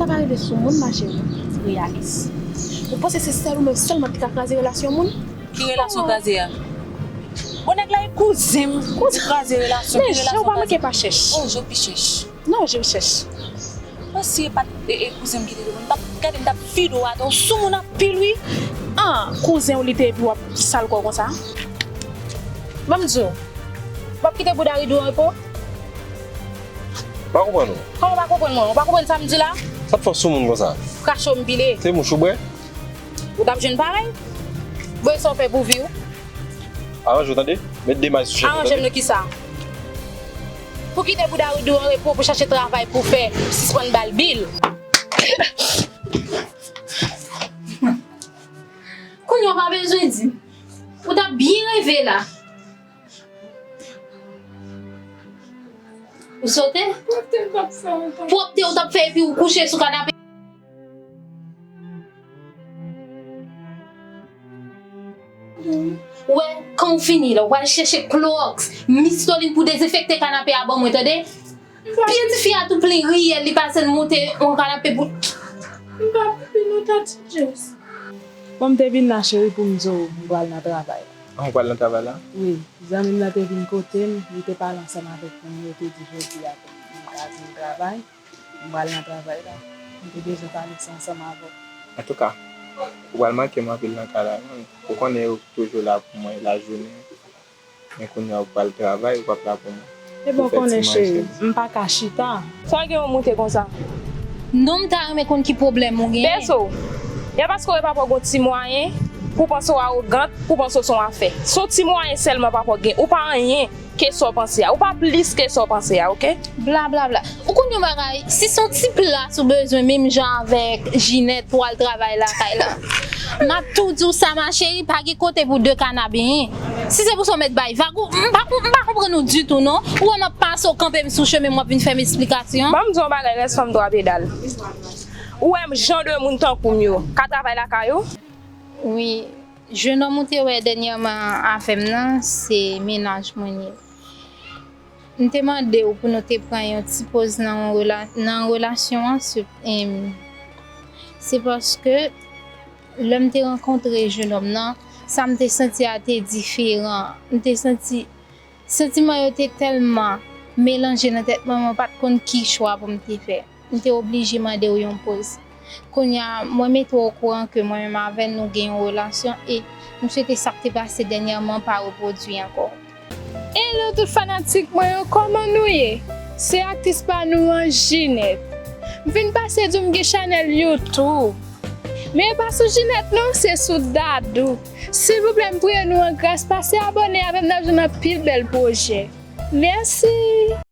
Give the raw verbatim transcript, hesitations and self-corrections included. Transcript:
Pa rele sou moun, ma chérie. Reyalis. Ou panse se sèl ou menm sèlman ki ka kraze relasyon moun? Ki relasyon kraze a? Bon, nèg la e kouzen m. Kouzen. Kraze relasyon. Men ki relasyon kraze? Jan w pa manke pa chèch. Oh, je pi chèch. Non, je chèch. Mwen si e pa t, e, e kouzen m ki te devan m, m t ap gade, m t ap fidou atò sou moun anpil, wi. An, kouzen w li te epi w ap sal kò w konsa? Ban m di w, w ap kite bouda Ridou an repo? Pa konprann ou. Kòman w pa konprann mwen? Ou pa konprann sa m di la? Sa t fè w sou moun konsa? Krache w m pile. Se mouch ou bwè? Ou t ap jwenn parèy? Bwè sa w fè pou vi w. Aranje w tande. Met de may sou chèz ou tande. Aranje m nan kisa? Pou kite bouda Ridou an repo pou chache travay pou fè, sispann ba l bil. Kounye a w pa bezwen di. Ou t ap byen reve la. Ou sote? Pwòpte m t ap fè ankò. Pwòpte ou t ap fè epi ou kouche sou kanape. Ou wè, kan ou fini la, ou pral chèche klowòks, mistolin pou dezenfekte kanape a ban mwen, tande? Pye tifi a tou plen riyèl, li pase l monte yon kanape pou. M pa pipi non, Tati James. Bon, m te vin la, cheri, pou m di w, m pral nan travay la. Ah, ou pral nan travay la? Wi, zanmi m nan te vin kote m, li te pale ansanm avèk moun yo, te di jodi a pou m ka vin travay. M pral nan travay la. M te bezwen pale sa ansanm avè w. Antouka, ou pral manke m anpil nan kay la, wi. Ou konnen ou toujou la pou mwen lajounen. Men kounye a ou pral travay, ou p ap la pou mwen. Ebyen, ou konnen, cheri, m pa ka chita. Sa w gen yon moute konsa? Non, m ta renmen konn ki pwoblèm ou genyen. Bezo, e paske w wè papa w gon ti mwayen, pou w panse w awogant, pou w panse w se yon afè. Se yon ti mwayen sèlman papa w gen. Ou pa anyen ke sa w panse a. Ou pa plis ke sa w panse a, oke? Bla, bla, bla. Ou konn yon bagay, si se yon ti plas ou bezwen, menm jan avèk Jinèt pou al travay lakay la. M ap tou di w sa, ma chérie, pa gen kote pou de kana benyen. Si se pou sa w mèt bay vag, ou, m pa, m pa konprann ou ditou, non. Ou wè m ap pase, w kanpe m sou chemen, m w ap vin fè m esplikasyon. Ban m di w yon bagay, rès fanm twa pedal. Ou wè m jan de moun tankou m yo ka travay lakay ou? Wi, jennonm ou te wè dènyèman avè m nan, se mennaj mwen li ye. M te mande w pou nou te pran yon ti poz nan yon rela-, nan relasyon an, se, em, se paske lè m te rankontre jennonm nan, sa m te santi a te diferan. M te santi, santiman yo te tèlman melanje nan tèt mwen, mwen pa t konn ki chwa pou m te fè. M te oblije mande w yon poz. Kounye a, mwen mete w okouran ke mwen menm avè l, nou gen yon relasyon e m swete sa k te pase dènyèman pa repwodui ankò. Hello tout fanatik mwen yo, kòman nou ye? Se aktris pa nou an, Jinèt. M vin pase di w m gen chanèl YouTube. Men e pa sou Jinèt non, se sou Dadou. Silvouplè, m priye nou an gras, pase abòne avè m, n ap jwenn anpil bèl pwojè. Mèsi!